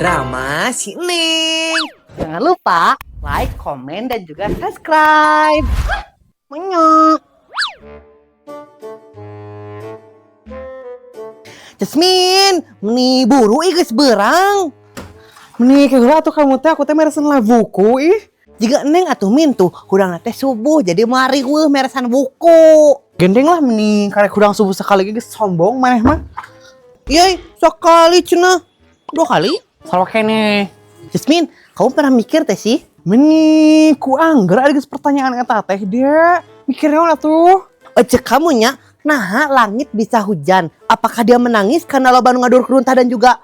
Drama si Neng. Jangan lupa like, komen, dan juga subscribe. Menyok. Jasmine, meni buru ih geus beurang. Meni keheula atuh kamu teh, aku teh meresan lah buku ih. Jiga Neng atuh Min tuh, hudang teh subuh jadi mari weuh meresan buku. Gendeng lah meni karek hudang subuh sekali geus sombong maneh mah. Yey, sekali cenah. Dua kali. Sarua keneh. Jasmine, kamu pernah mikir teh sih? Meni ku angger ada geus pertanyaan eta teh dia. Mikir naon atuh? Ece kamu nya, nah langit bisa hujan. Apakah dia menangis karena loba nu ngadur runtah dan juga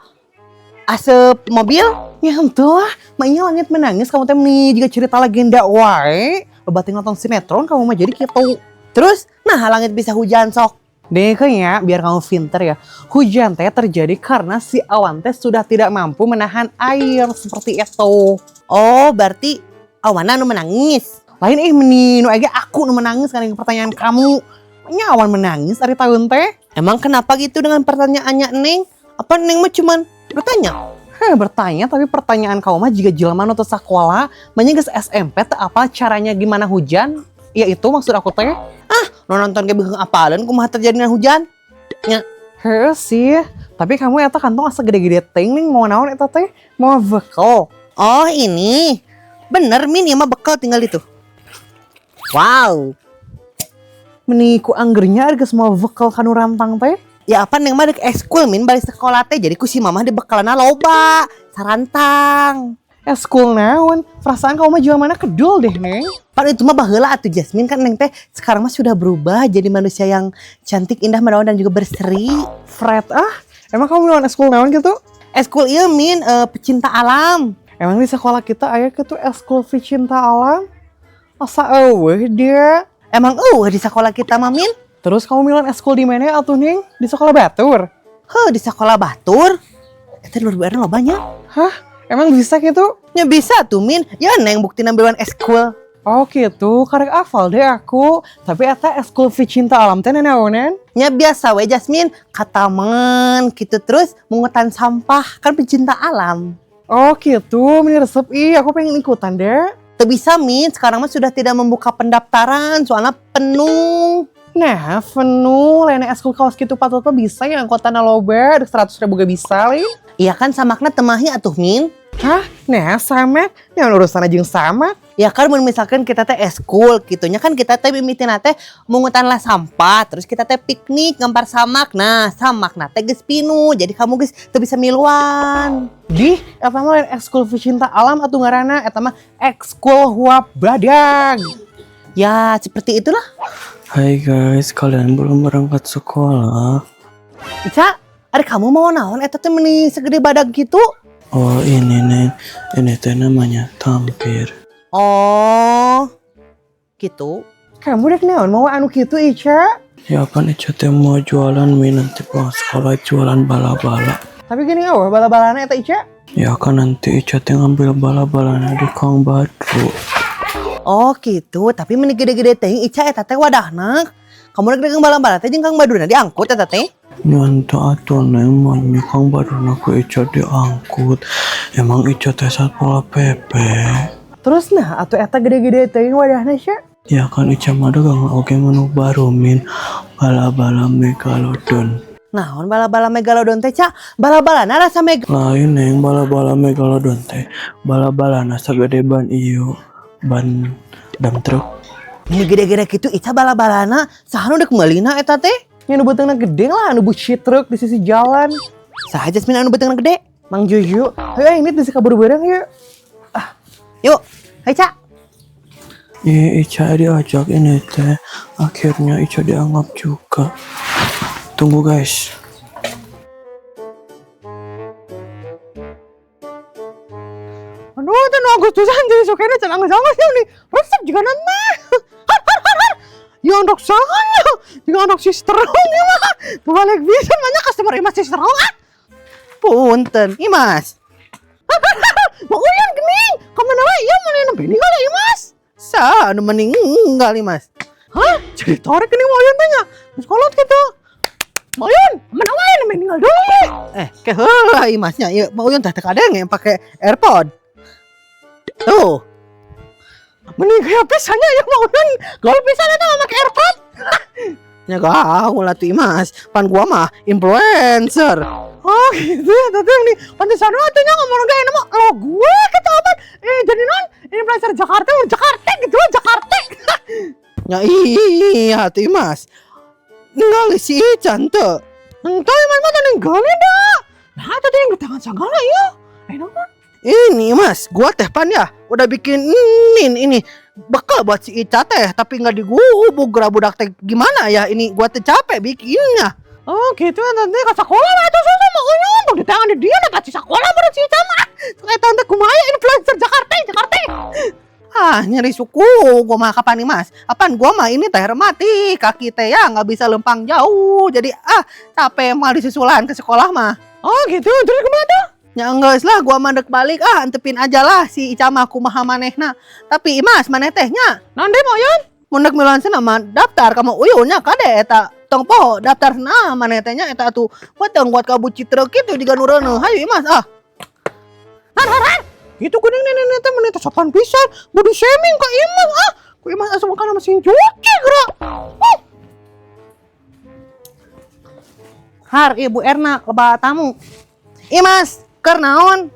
asap mobil? Ya henteu lah, maknya langit menangis kamu teh meni jiga cerita legenda wae. Loba teh nonton sinetron kamu mah jadi kitu. Terus, nah langit bisa hujan sok. Deh kayaknya biar kamu pinter ya. Hujan teh terjadi karena si awan teh sudah tidak mampu menahan air seperti itu. Oh, berarti awana nu menangis. Lain ih meni nu ege aku nu menangis kan yang pertanyaan kamu. Maknya awan menangis ari tahun teh. Emang kenapa gitu dengan pertanyaannya Neng? Apa Neng mah cuman bertanya? Heh, bertanya tapi pertanyaan kamu mah jiga jelema nu teu sakola, maknya geus SMP teh apa caranya gimana hujan? Ya itu maksud aku teh. Ah, nu nonton ge bingung apaleun kumaha terjadinya hujan. Nya. Heuh sih, tapi kamu eta kantong asa gede-gede ting nih mau naon eta teh? Mau bekal. Oh, ini. Bener Min, ieu mah bekal tinggal itu. Wow. Meni ku anggernya geus mau bekal kanu rantang teh. Ya apa Neng mah dek eskul Min balik sekolah teh jadi ku si mamah dibekalna loba, sarantang. Eskul naon? Perasaan kamu mah jual mana kedul deh, Neng. Pan itu mah baheula atuh Jasmine, kan Neng teh sekarang mah sudah berubah jadi manusia yang cantik, indah, menawan dan juga berseri. Fred ah, emang kamu miluan eskul naon gitu? Eskul ieu Min, pecinta alam. Emang di sekolah kita aya kitu eskul pecinta alam? Asa eueuh dia. Emang eueuh di sekolah kita mah Min? Terus kamu miluan eskul di mana atuh, Neng? Di sekolah batur? Heuh, di sekolah batur. Eta luar biasa lobanya. Hah? Emang bisa gitu? Ya bisa tuh Min. Ya Neng bukti miluan eskul. Oh gitu, karek hafal deh aku. Tapi eta eskul pecinta alam teh naonan? Ya biasa we Jasmine, ka taman gitu terus mungutan sampah kan pecinta alam. Oh gitu, meni resep ih, aku pengen ikutan deh. Teu bisa Min, sekarang mah sudah tidak membuka pendaftaran soalnya penuh. Nah, penuh, lain eskul kaos gitu patut mah bisa ya angkutan loba, 100 ribu gak bisa li. Iya kan samakna temahnya atuh Min. Hah? Nah, sama? Nah, urusan aja yang sama. Ya kan mun misalkan kita teh eskul gitunya kan kita teh mimitina teh mungutan lah sampah, terus kita teh piknik ngampar samak. Nah, samakna teh geus pinuh, jadi kamu geus teu bisa miluan. Dih, eta mah lain eskul pecinta alam atuh ngaranna, eta mah ekskul huap badag. Ya, seperti itulah. Hai guys, kalian belum berangkat sekolah? Ica, ada kamu mau naon eta teh meni segede badag gitu? Oh ini nih, ini teh namanya tampir. Oh, gitu. Kamu dek naon mau anu kitu Ica? Ya kan Ica teh mau jualan mie nanti pulang sekolah jualan bala-bala. Tapi gini eueuh bala-balana eta Ica. Ya kan nanti Ica teh ngambil bala-balana di Kang Badru. Oh gitu, tapi meni gede-gede teh Ica eta teh wadahna. Kamu rek dagang bala-bala teh jeung Kang Badruna diangkut eta teh. Nya henteu atuh Neng, maunya Kang Badruna ku Ica diangkut. Emang Ica teh Satpol PP. Terus nah atuh eta gede-gede teh wadahna Ica. Ya kan Ica mah dagang oge menu baru Min, bala-bala megalodon. Naon bala-bala megalodon teh, Ca? Bala-balana rasa meg Lain Neng, bala-bala megalodon teh. Bala-balana sagede ban ieu, ban dump truck. Ini gede-gede gitu Ica bala-balana, saha nu dek meulina eta teh? Nya nu beuteungna gede lah, anu bucit truk di sisi jalan. Saha Jasmine anu beuteungna gede? Mang Juju, ayo ini bisa kabur bareng yuk. Ah, yuk, hai Ca. Ih, Ica diajak ini teh. Akhirnya Ica dianggap juga. Tunggu guys. Aduh, itu nu Agustusan jadi sukanya can anggus-anggus ya nih. Resep juga nama. Har har har har. Ya anak saya, juga anak si strong ya mah. Balik bisa banyak customer imas si strong ah. Punten, Imas. Mau uyan gening, kemana wae ya mana nembe ninggal ya Imas. Sa anu meninggal Imas. Hah? Jadi tarik geuning wayan tanya. Geus kolot gitu. Mak Uyun, mana wae nu ninggal deui. Eh, ke heula Imasnya. Ieu Mak Uyun teh teu kadenge yang pakai AirPod. Tuh. Mending gaya pisan nya ya Mak Uyun. Gaul pisan eta mah make AirPod. Ya gaul atuh Imas. Pan gua mah influencer. Oh gitu ya, tadi ini pantesan atuh nya ngomong ge mah lo gue gitu apa? Eh, jadi non influencer Jakarta, Jakarta gitu, Jakarta. Ya iya atuh Imas. Ningali si Ican teu. Entah Imas mah teu ninggalin dah. Nah, tadi yang tangan segala ya. Eh, naon? Ini Mas, gua teh pan ya udah bikin ini bekal buat si Ica teh, tapi nggak digubuk geura budak teh, gimana ya, ini gua teh capek bikinnya. Oh gitu ya, tante ke sekolah lah tuh susah Mak Uyun. Tuh di tangan di dia nak kasih sekolah baru si Ica mah. Kayak tante kumaha influencer Jakarta, Jakarta. Ah, nyeri suku gua mah kapan nih, Mas? Apaan gua mah ini teh rematik kaki teh ya, nggak bisa lempang jauh, jadi ah capek mal disusulan ke sekolah mah. Oh gitu, terus kumaha tuh? Ya enggak lah, gua mandek balik ah, antepin aja lah si Ica mah kumaha manehna. Tapi Mas, maneh teh nya Nanti Mak Uyun? mun dek miluan senam mah daftar ka Mak Uyun nya, kade eta tong poho daftar senam maneh teh nya, eta atuh potong buat ka bucitreuk kitu jiga nu reuneuh. Hayu Imas ah. Har har har. Gitu geuning nenek teh menit sopan pisan. Body shaming ka Imas ah. Ku Imas asup kana mesin cuci geura. Oh. Har, Ibu Erna loba tamu. Imas, keur naon?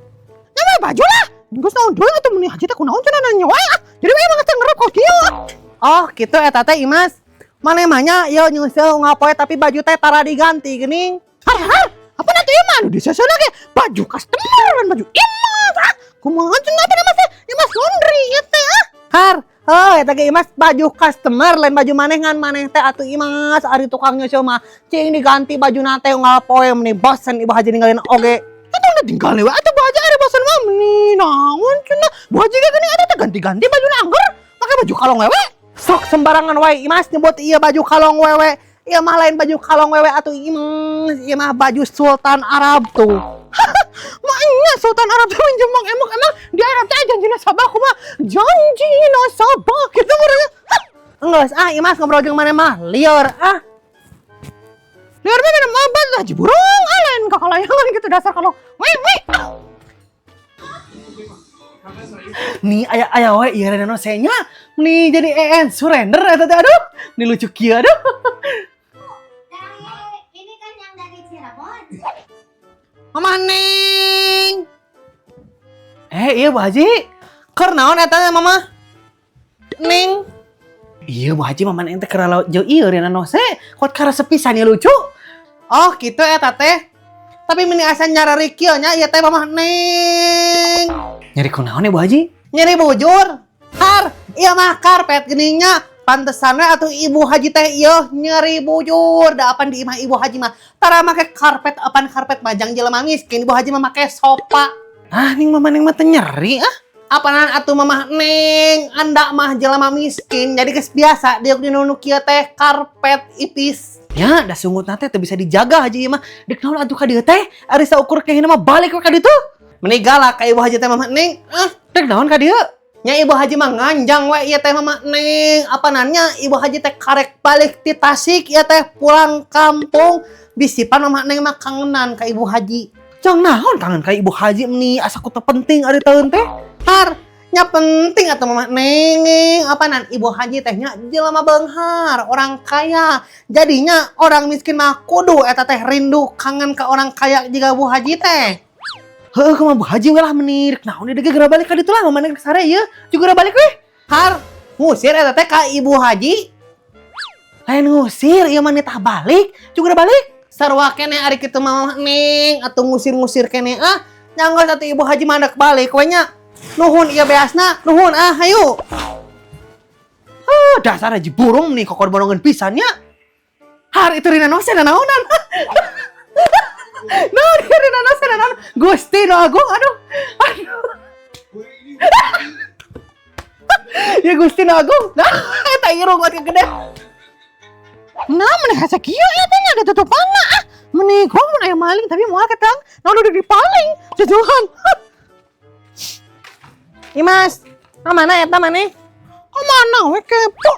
Nya baju lah. Geus naon deui atuh, meuni haji teh kunaon cenah nanya wae ah. Jadi we emang teh ngerep kos kieu ah. Oh, gitu eta teh Imas. Maneh mah nya ieu nyeuseul ngapoe tapi baju teh tara diganti geuning. Har har. Apa nanti Imas? Di sesena ge baju customer dan baju Imas ah. Kumaha cenah apa nama teh? Imas laundry ieu teh ah. Har, oh eta ge Imas baju customer lain baju maneh, ngan maneh teh atuh Imas ari tukang nyeuseul mah cing diganti baju teh unggal poe, meni bosen Ibu Haji ninggalin oge. Eta udah tinggal we atuh Bu Haji, ari bosen mah meni naon cenah. Bu Haji ge geuning eta teh ganti-ganti baju angger. Make baju kalong wewe. Sok sembarangan wae Imas nyebut ieu baju kalong wewe. Ieu mah lain baju kalong wewe atuh Imas, ieu mah baju Sultan Arab tuh. Maknya Sultan Arab tuh jemang emang emang di Arab teh janji nasabah kumaha? Janji nasabah gitu orangnya. Enggeus ah Imas, ngobrol jeung maneh mah lieur ah. Lieur mah minum obat lah burung ah, lain kakalayangan gitu dasar kalau wih wih. Nih aya aya we ieu Reno nya nih jadi EN surrender eta teh, aduh. Nih lucu kieu, aduh. Dari ini kan yang dari Cirebon. Mama Neng. Eh, iya Bu Haji. Keur naon eta teh, Mama? Neng. Iya Bu Haji, Mama Neng teh keur jauh ieu Rena Nose. Kuat karesep pisan ya, lucu. Oh, gitu eta teh. Tapi meni asa nyarari kieu nya ieu teh Mama Neng. Nyeri kunaon ya, Bu Haji? Nyeri bujur. Har, ieu mah karpet geningnya. Pantesan we atuh Ibu Haji teh ieu nyeri bujur. Da apan di imah Ibu Haji mah tara make karpet, apan karpet majang jelema miskin. Ibu Haji mah make sofa. Ah, ning Mama Neng mah teu nyeri ah. Apanan atuh Mama Neng, anda mah jelema miskin. Jadi geus biasa diuk di nu kieu teh karpet ipis. Ya, da sungut teh teu bisa dijaga Haji ieu mah. Dek naon atuh ka dieu teh? Ari saukur kehina mah balik we ka ditu. Meni galak ka Ibu Haji teh Mama Neng. Ah, dek naon ka dieu? Nya Ibu Haji mah nganjang we ieu teh Mama Neng. Apanannya Ibu Haji teh karek balik ti Tasik ieu teh pulang kampung. Bisipan Mama Neng mah kangenan ka Ibu Haji. Jang naon kangen ka Ibu Haji, meni asa ku teu penting ari taeun teh. Har, nya penting atuh Mama Neng. Apanan Ibu Haji teh nya jelema beunghar, orang kaya. Jadinya orang miskin mah kudu eta teh rindu kangen ka orang kaya jiga Bu Haji teh. Heuh, kumaha Bu Haji we lah, meni rek naon deui ge geura balik ka ditu lah, Mama Neng sare ieu. Juga geura balik we. Har, ngusir eta teh ka Ibu Haji. Lain ngusir, ieu mah nitah balik, juga geura balik. Sarua keneh ari kitu Mama Neng, atuh ngusir-ngusir keneh ah. Nya geus atuh, Ibu Haji mah ndek balik we nya. Nuhun ieu beasna, nuhun ah, hayu. Ah, dasar haji burung nih kokor bolongan pisan nya. Har, itu Rina Nose naonan. Naon ieu Rina Nose naon? Gusti nu agung, aduh. Aduh. Ya Gusti nu agung. Nah, eta irung atuh gede. Nah, meni hese kieu ya teh nya ada tutupanna ah. Meni gua mun aya maling tapi moal ketang. Nah, udah dipaling. Jujurhan. Imas, ka mana eta maneh? Ka mana we kepo?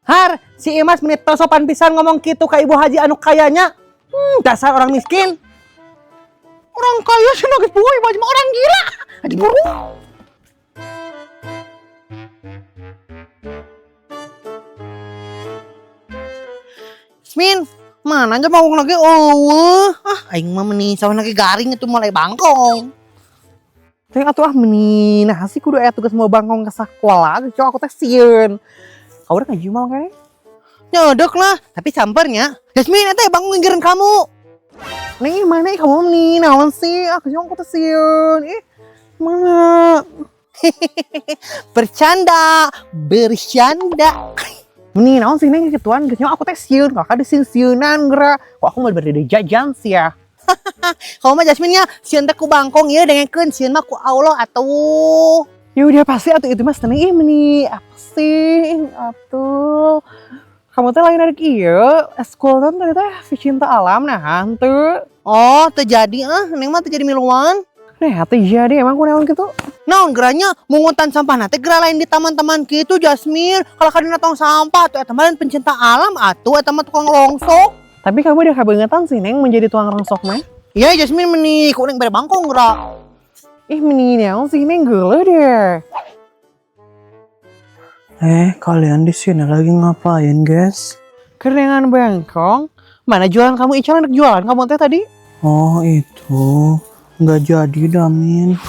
Har, si Imas meni teu sopan pisan ngomong kitu ka Ibu Haji anu kayanya. Dasar orang miskin. Orang kaya sih nangis bunga Ibu Haji mah orang gila. Haji buru. Min, mana aja bangkong lagi? Oh, ah, aing mah meni sawah lagi garing itu mulai bangkong. Teh atuh ah meni nah sih kudu aya tugas mau bangkong ke sekolah, cowok aku teh sieun. Kau udah ngaji mal kayaknya? Nyodok lah, tapi sampernya. Jasmine, eta bangkong nginggirin kamu. Neng mana ih, kamu meni naon sih? Aku cuma aku teh sieun. Ih, mana? Bercanda, bercanda. Meni naon sih neng gituan, geus nyawa aku teh sieun, kakak disieun-sieunan geura. Kok aku mau berdiri jajan sih ya. Kamu mah Jasmine nya, sieun teh ku bangkong ieu dengekeun sieun mah ku Allah atuh. Ya udah pasti atuh itu mas tenang ih meni apa sih atuh. Kamu teh lain adik iya, eskul kan tadi teh pecinta alam nah hantu. Oh, terjadi ah, neng mah terjadi miluan. Nah, teu jadi emang kunaon gitu. Naon geranya mungutan sampah nate gera lain di taman-taman gitu Jasmine. Kalau kadina tong sampah atuh eta mah lain pencinta alam atuh eta mah tukang rongsok. Tapi kamu udah kebangetan sih neng menjadi tuang rongsok mah. Iya Jasmine meni ku neng bere bangkong geura. Ih meni naon sih neng geuleuh deh. Eh, kalian di sini lagi ngapain, guys? Kerengan bangkong. Mana jualan kamu Ical anak jualan kamu teh tadi? Oh, itu. Nggak jadi, Damin.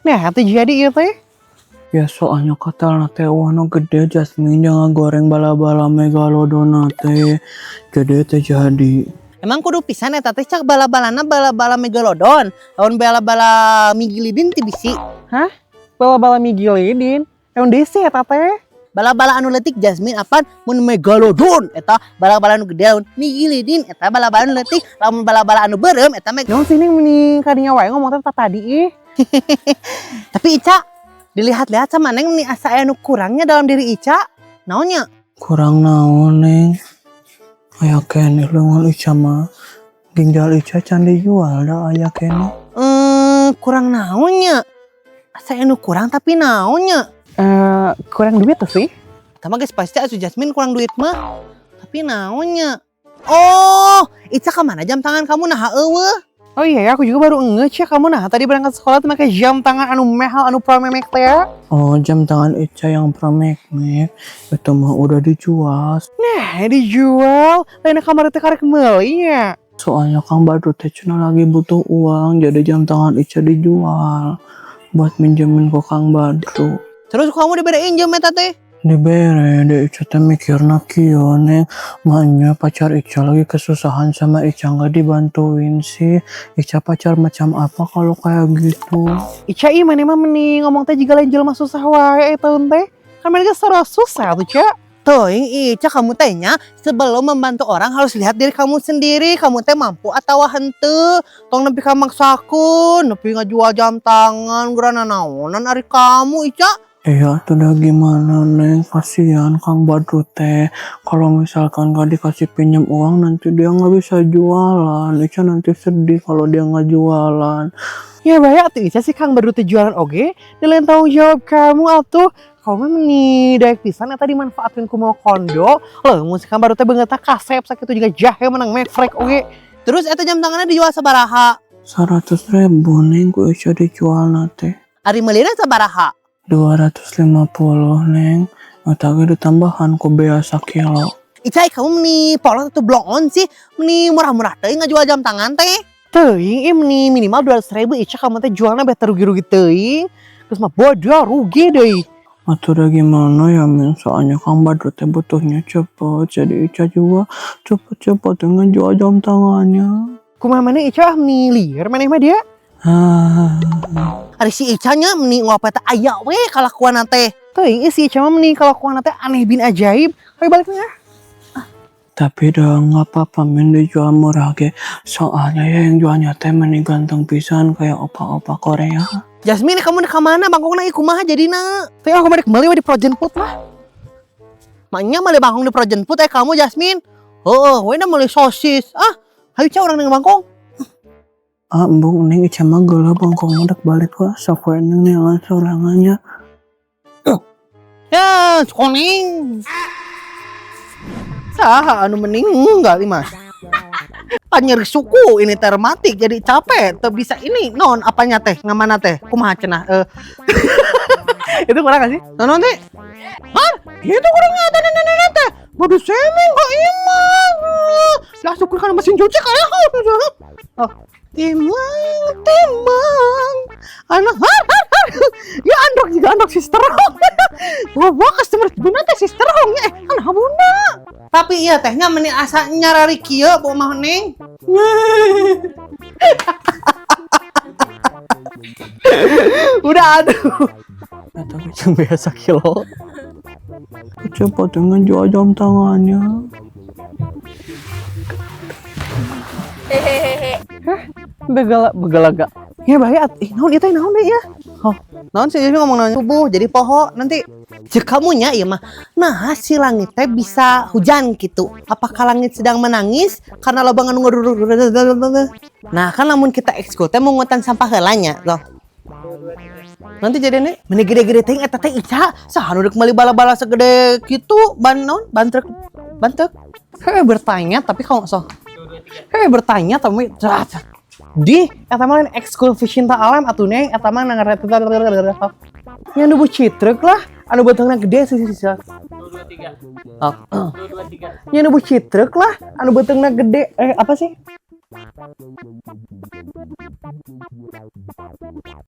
Nah, teh jadi ieu teh. Ya soalnya kata teh wano gede Jasmine jangan goreng bala-bala megalodon teh. Jadi teh jadi. Emang kudu pisan eta teh cak bala-balana bala-bala megalodon. Lawan bala-bala migilidin ti bisi. Bala-bala migilidin. Emang desi eta teh. Bala-bala anu leutik Jasmine apaan mun megalodon eta bala-bala anu gede lamun migilidin eta bala-bala anu leutik lamun bala-bala anu beureum eta meg. Naon sih neng meni kadinya wae ngomong teh tadi ih. Tapi Ica dilihat-lihat sama neng meni asa aya nu kurangnya dalam diri Ica. Naonnya? Kurang naon, Neng. Aya keneh leungeun Ica mah. Ginjal Ica can dijual dah aya keneh. Kurang naonnya? Asa aya nu kurang tapi naonnya? Eh, kurang duit tuh sih. Eta mah geus pasti asuh Jasmine kurang duit mah. Tapi naonnya? Oh, Ica kemana jam tangan kamu nah eueuh? Oh iya ya, aku juga baru ngecek kamu nah tadi berangkat sekolah tuh pakai jam tangan anu mehal anu promemek teh ya. Oh, jam tangan Ica yang promek-mek itu mah udah dijual. Nah, dijual. Lain kamar teh karek meuli nya. Soalnya Kang Badru teh cenah lagi butuh uang, jadi jam tangan Ica dijual buat minjemin ke Kang Badru. Terus kamu diberein jam eta teh? Dibere, deh Ica teh mikirna kieu neng, maknya pacar Ica lagi kesusahan sama Ica nggak dibantuin sih. Ica pacar macam apa kalau kayak gitu? Ica ih mana mah mending ngomong teh jiga lain jelema susah wae eta teh. Kan mereka secara susah tuh, Ca. Teuing Ica kamu teh nya sebelum membantu orang harus lihat diri kamu sendiri. Kamu teh mampu atau henteu. Tong nepi ka maksakeun, nepi ngajual jam tangan geura nanaonan ari kamu Ica. Iya, tuh udah gimana neng, kasihan Kang Badru teh. Kalau misalkan gak dikasih pinjam uang nanti dia nggak bisa jualan. Ica nanti sedih kalau dia nggak jualan. Ya banyak tuh Ica sih Kang Badru teh jualan oge, dan lain tanggung jawab kamu atuh. Kamu mah meni daek pisan eta dimanfaatkeun ku mau kondo. Loh, mun si Kang Badru teh beungeutna kasep sakitu juga jahe menang mefrek oge. Terus eta jam tangannya dijual sabaraha? 100 ribu neng, ku Ica dijual nate. Ari meulina sabaraha? 250 neng. Otaknya ditambahan ku bea sakilo. Ica kamu meni polos atau bloon sih? Meni murah-murah teh ngajual jam tangan teh. Teuing ih meni minimal 200 ribu Ica kamu teh jualna beh rugi-rugi teuing. Terus mah bodoh rugi deui. Atau udah gimana ya Min, soalnya Kang Badru teh butuhnya cepet. Jadi Ica juga cepet-cepet dengan jual jam tangannya. Kumaha maneh Ica ah meni lieur maneh mah dia. Ah. Ari si Ica nya meni ngopet teh aya we kalakuan teh. Teuing ih si Ica mah meni kalakuan teh aneh bin ajaib. Ayo balik nih ah. Tapi dah nggak apa-apa Min dijual murah ge. Soalnya ya yang jualnya teh meni ganteng pisan kayak opa-opa Korea. Jasmine kamu di mana bangkongna ih kumaha jadina? Teuing aku mah rek meuli we di frozen food lah. Maknya meuli bangkong di frozen food eh kamu Jasmine. Heeh, we na meuli sosis. Ah, hayu ca urang neng bangkong. Ah, embung neng Ica mah geuleuh bangkong udah balik lah. Sok we neng neangan sorangannya. Ya, koneng. Saha anu meninggal ih mah. Nyeri suku ini teh rematik jadi capek teu bisa ini non apanya teh ngamana teh kumaha cenah itu kurang gak sih? Non nanti. Hah? Gitu kurangnya ada nenek teh. Waduh semeng kok imang. Langsung ke mesin cuci kayak. Oh, timang timang anak har, har, har. Ya androk juga androk sister. Wah, customer bunda teh sister nya eh kan bunda. Tapi iya tehnya meni asa nyarari kieu bu mah neng. Udah aduh. Eta jeung biasa kilo. Cepat dengan jual jam tangannya. Begala begalaga. Ya bahaya, ih naon ieu teh naon deui ya? Oh, naon sih jadi ngomong naon tubuh jadi poho nanti cek kamunya ieu mah. Nah, si langit teh bisa hujan gitu. Apakah langit sedang menangis karena loba anu Nah, kan lamun kita ekskul teh mungutan sampah heula nya loh. Nanti jadi nih, meni gede-gede teh eta teh Ica, saha nu deuk meuli bala-bala segede kitu ban naon? Ban truk. Ban truk. Heh bertanya tapi kalau so. Heh bertanya tapi di eta mah lain ekskul Cinta Alam atuh neng eta mah nang nya nu citrek lah anu beutengna gede sih sih. Oh. Nya nu citrek lah anu beutengna gede eh apa sih?